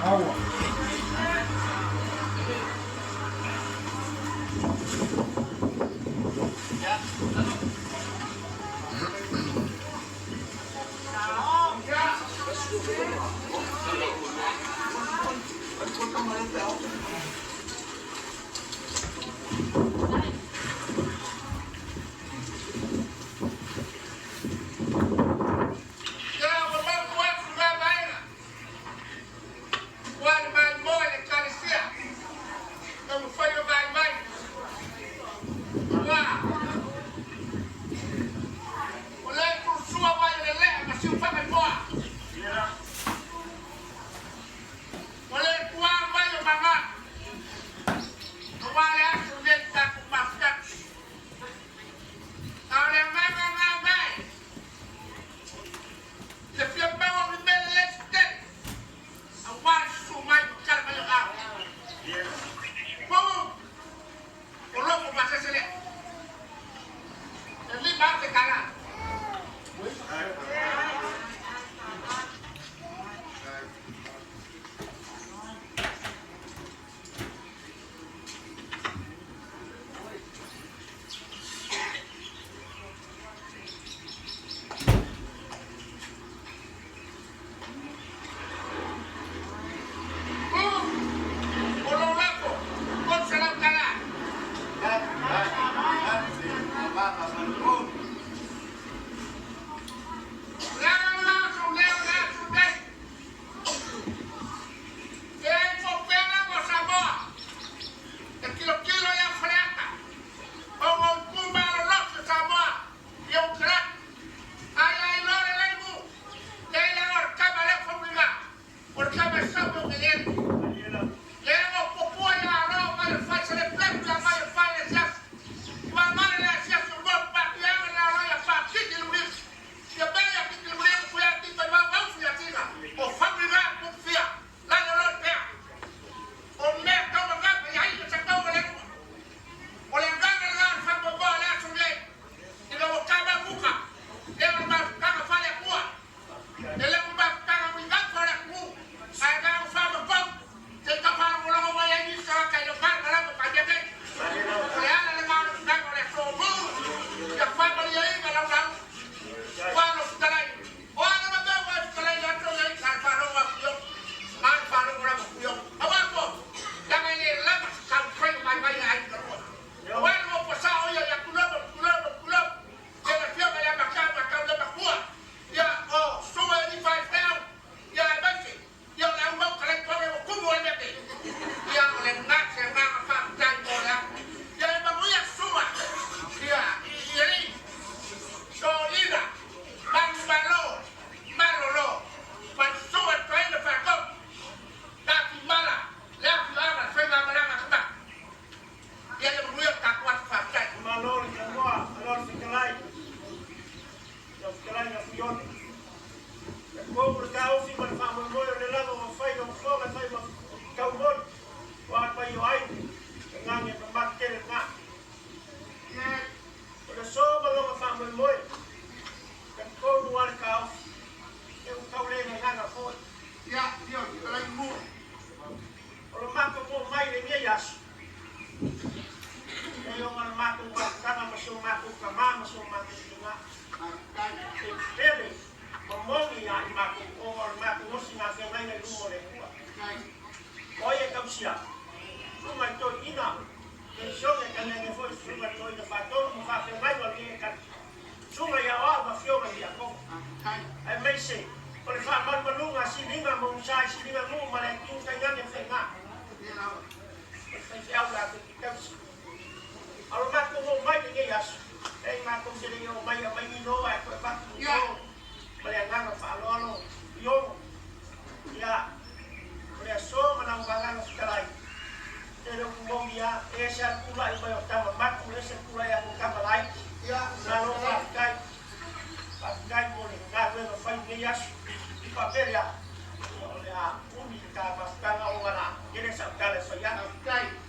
Aua. Faasiliga ma usa i siliga nuu ma le atunuu tainane faiga. O le faifeau le Afeti Tausi. A o le matou oo mai i lenei aso, leai matou te le i oo mai e aumai ni no ae toe avatu ni no ma le agaga faaaloalo Iono. Ia, o le aso ma lau Magalo Fetalai, tele upu moni lava, e ese lava le tulai mai o tama matu, ese le tulai atu o tama laiti. Malo faafetai. Faafetai mo le galuega fai i lenei aso. Faapea lea, o le a umi le ta mafutaga ona o le a tele sau tala e fai atu.